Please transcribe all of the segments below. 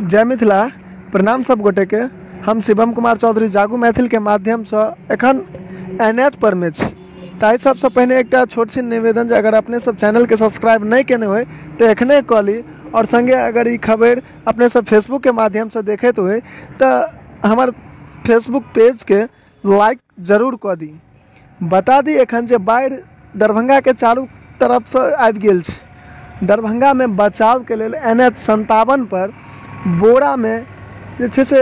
जय मिथिला। प्रणाम सब गोटेके। हम शिवम कुमार चौधरी जागू मैथिलके माध्यमसँ एखन एन एच पर मे छी। ताहि सबसँ पहिने एकटा छोट छिन निवेदन जे अगर अपने सब चैनलके सब्सक्राइब नहि केने होइ तऽ एखने कऽ ली, आओर सङ्गे अगर ई खबरि अपने सब फेसबुकके माध्यमसँ देखैत होइ तऽ हमर फेसबुक पेजके लाइक जरूर कऽ दी। बता दी एखन जे बाढ़ि दरभंगाके चारू तरफसँ आबि गेल छै। दरभंगामे बचावके लेल एन एच 57 पर बोरामे जे छै से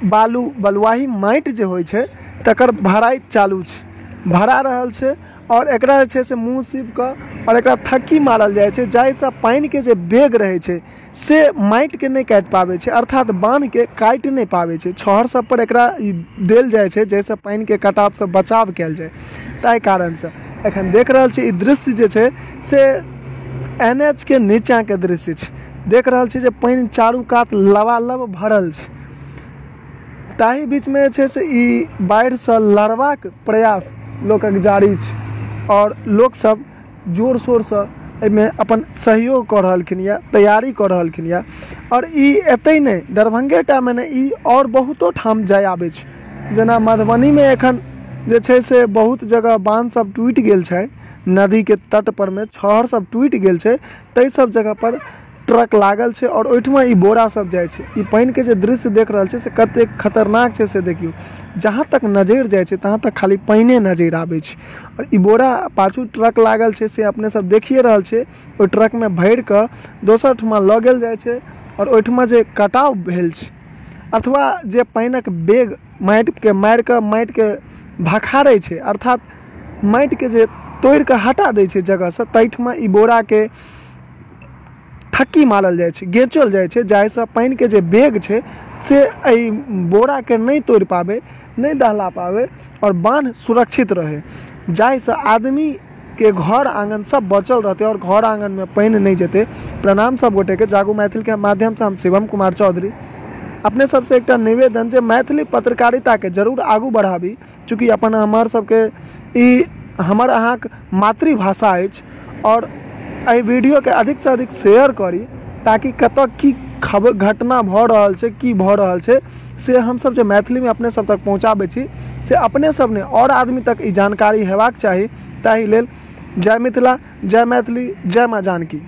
बालू बलुआही माटि जे होइ छै तकर भराइ चालू छै, भरा रहल छै, आओर एकरा जे छै से मुँह सीब कऽ आओर एकरा थक्की मारल जाइ छै, जाहिसँ पानिके जे वेग रहै छै से माटिके नहि काटि पाबै छै, अर्थात बान्हके काटि नहि पाबै छै। छहर सब पर एकरा ई देल जाइ छै जाहिसँ पानिके कटावसँ बचाव कयल जाय। ताहि कारणसँ एखन देख रहल छी ई दृश्य जे छै से एन एच के नीचाँके दृश्य छै। देख रहल छी जे पानि चारू कात लबालब भरल छै। ताहि बीचमे जे छै से ई बाढ़िसँ लड़बाक प्रयास लोकक जारी छै, आओर लोकसब जोर शोरसँ एहिमे अपन सहयोग कऽ रहलखिन यऽ, तैयारी कऽ रहलखिन यऽ। आओर ई एतै नहि, दरभंगे टामे नहि, ई आओर बहुतो ठाम जाय आबै छै। जेना मधुबनीमे एखन जे छै से बहुत जगह बान्ह सब टूटि गेल छै, नदीके तट परमे छहर सब टूटि गेल छै, ताहि सब जगह पर ट्रक लागल छै आओर ओहिठमा ई बोरा सब जाइ छै। ई पानिके जे दृश्य देख रहल छै से कतेक खतरनाक छै से देखियौ। जहाँ तक नजरि जाइ छै तहाँ तक खाली पानिए नजरि आबै छै। आओर ई बोरा पाछू ट्रक लागल छै से अपने सब देखिए रहल छै। ओहि ट्रकमे भरि कऽ दोसर ठुमा लऽ गेल जाइ छै, आओर ओहिठमा जे कटाव भेल छै अथवा जे पानिक वेग माटिके मारि कऽ माटिके भखारै छै, अर्थात माटिके जे तोड़ि कऽ हटा दै छै जगहसँ, ताहिठमा ई बोराके थक्की मारल जाइ छै, गेचल जाइ छै, जाहिसँ पानिके जे वेग छै से एहि बोराके नहि तोड़ि पाबै, नहि दहला पाबै, आओर बान्ह सुरक्षित रहै, जाहिसँ आदमीके घर आङ्गन सब बचल रहतै आओर घर आङ्गनमे पानि नहि जेतै। प्रणाम सब गोटेके। जागू मैथिलके माध्यमसँ हम शिवम कुमार चौधरी अपने सबसँ एकटा निवेदन जे मैथिली पत्रकारिताके जरूर आगू बढ़ाबी, चूँकि अपन हमर सबके ई हमर अहाँके मातृभाषा अछि। आओर एहि वीडियोके अधिकसँ अधिक शेयर करी ताकि कतऽ की खबर घटना भऽ रहल छै, की भऽ रहल छै, से हमसब जे मैथिलीमे अपने सब तक पहुँचाबै छी से अपने सब नहि आओर आदमी तक ई जानकारी हेबाक चाही। ताहि लेल जय मिथिला, जय मैथिली, जय माँ जानकी।